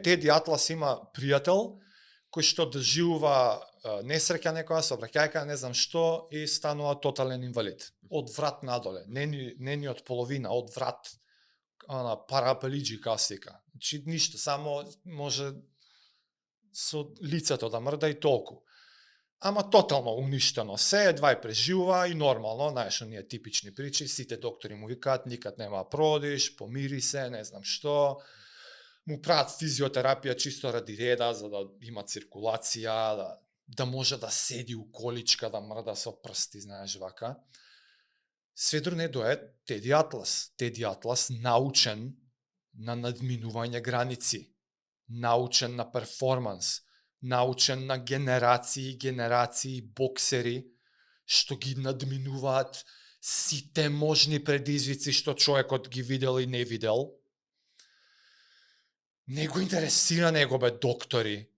Теди Атлас има пријател кој што доживува несреќа некоја, сообраќајка, не знам што, и станува тотален инвалид. Од врат надоле, не ни од половина, од врат. Парапелиджи касика. Значи ништо, само може со лицето да мрда и толку. Ама тотално уништено се, едва и преживува и нормално, знаеш, оние типични причи, сите доктори му викаат, никад нема да продиш, помири се, не знам што. Му прават физиотерапија чисто ради реда, за да има циркулација, да може да седи у количка, да мрда со прсти, знаеш, вака. Сведро не дое Теди Атлас. Теди Атлас научен на надминување граници, научен на перформанс, научен на генерации и генерации боксери, што ги надминуваат сите можни предизвици што човекот ги видел и не видел. Не го интересира негове доктори.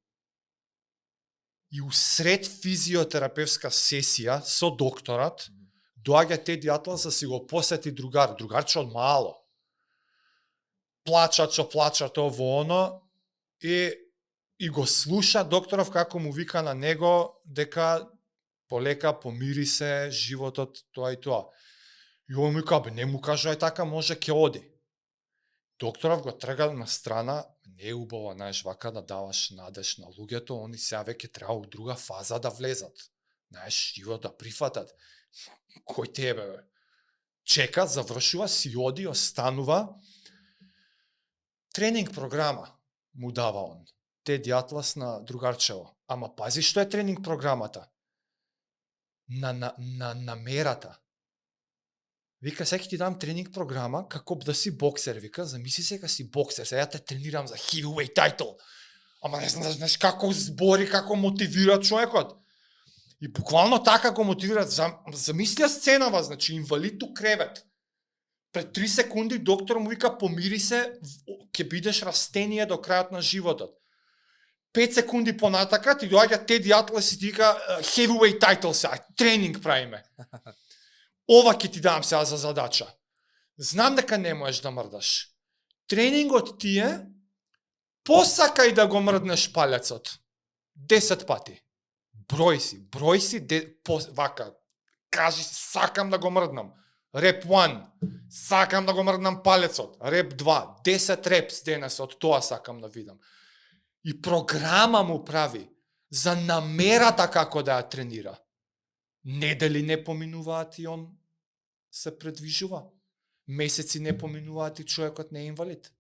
И усред физиотерапевска сесија со докторат, доаѓа Теди Атлас да си го посети другарче од мало. Плачат ово оно и го слуша докторов како му вика на него дека полека помири се животот, тоа и тоа. И он му вика, не му кажувај така, може ќе оди. Докторов го трга на страна, не е убаво, знаеш, вака да даваш надеж на луѓето, они сега веќе треба у друга фаза да влезат. Знаеш, живот да прифатат. Кој тебе, бе? Чека, завршува, си оди, останува. Тренинг програма му дава он. Теди Атлас на другарчево. Ама пази што е тренинг програмата. На намерата. Вика, сега ти дам тренинг програма како да си боксер. Вика, замисли сега си боксер, сега те тренирам за heavyweight title. Ама не знаеш како збори, како мотивира човекот. И буквално така го мотивираат. Замисля сценава, значи инвалид у кревет. Пред 3 секунди доктор му вика, помири се, ќе бидеш растение до крајот на животот. 5 секунди понатака ти доаѓа Теди Атлас и ти вика, heavyweight title сега, тренинг правиме. Ова ќе ти дам сега за задача. Знам дека не можеш да мрдаш. Тренингот ти е, посакај да го мрднеш палецот. 10 пати. Број си, вака, кажи, сакам да го мрднам. Реп 1, сакам да го мрднам палецот. Реп 2, 10 репс денес, од тоа сакам да видам. И програма му прави за намерата како да ја тренира. Недели не поминуваат и он се предвижува. Месеци не поминуваат и човекот не е инвалид.